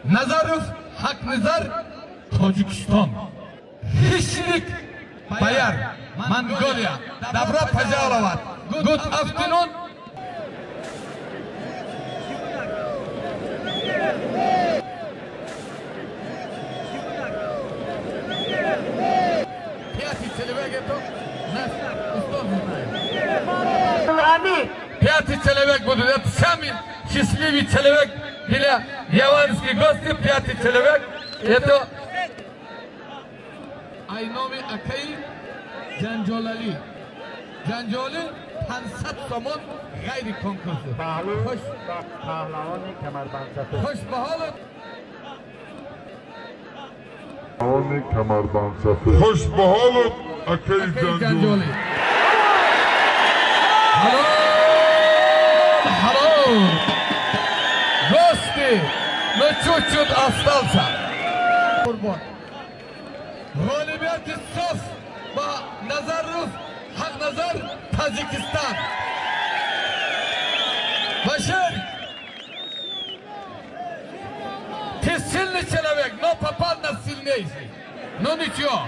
Назаров Хакназар, Тоҷикистон. Хищник Баяр, Монголия. Добро пожаловать. Good afternoon. Пятый человек это наш устод знает. Пятый человек будет. Это самый счастливый человек для яванских гостей. Пятый человек это Айноми Акаи Ҷанҷолали. Ҷанҷоли 500 сомон ғайри конкурси. Паҳлӯ ба паҳлавони камарбандсафед. Хуш ба ҳолат. Паҳлавони камарбандсафед. Хуш ба ҳолат, акаи Ҷанҷоли. Ҳалол, ҳалол. Гости, но чуть-чуть остался. Қурбон. Ғолибияти соф ба Назаров Хакназар, Таджикистан. Башир, ты сильный человек, но попал на сильнейший. Но ничего.